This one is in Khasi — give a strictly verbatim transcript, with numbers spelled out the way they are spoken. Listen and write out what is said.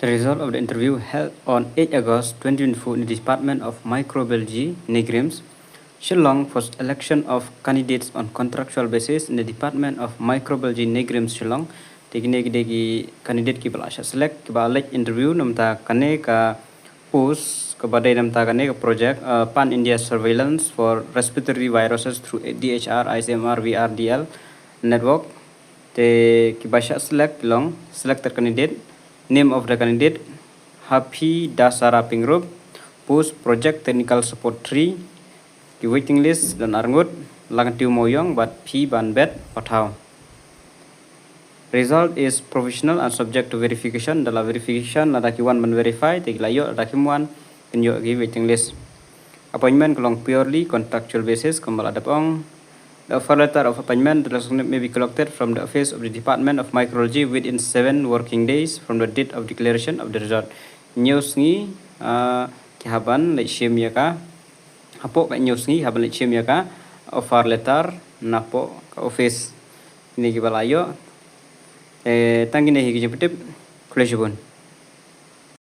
The result of the interview held on eight August twenty twenty-four in the Department of Microbiology, NEIGRIHMS, Shillong, for selection of candidates on contractual basis in the Department of Microbiology, NEIGRIHMS, Shillong. Te kine ki dei ki candidate kiba la shah select, kiba leit interview namta kane ka post kaba dei namta kane ka project, uh, Pan India Surveillance for Respiratory Viruses through D H R, I C M R, V R D L network. Te kiba shah select ki long selected candidate, name of the candidate, Happy Dasara Pyngrope, post Project Technical Support three, ki waiting list don arngut, la kyntiew mawiong bad phi ban bet pathaw. Result is provisional and subject to verification. Da la verification, lada ki wan ban verify, te ki la ïoh, lada kim wan, kin ïoh ki waiting list. Appointment ka long purely contractual basis, kumba la dep ong. The offer letter of appointment, the resignation may be collected from the office of the Department of Microbiology within seven working days from the date of declaration of the result. Hynñiew sngi, ah, ki hap ban leit shim ïa ka. Hapoh ka hynñiew sngi hap ban leit shim ïa ka offer letter napoh ka office. Kine kiba la ïoh. Eh, tang kine hi ki jingpyntip. Khublei shibun.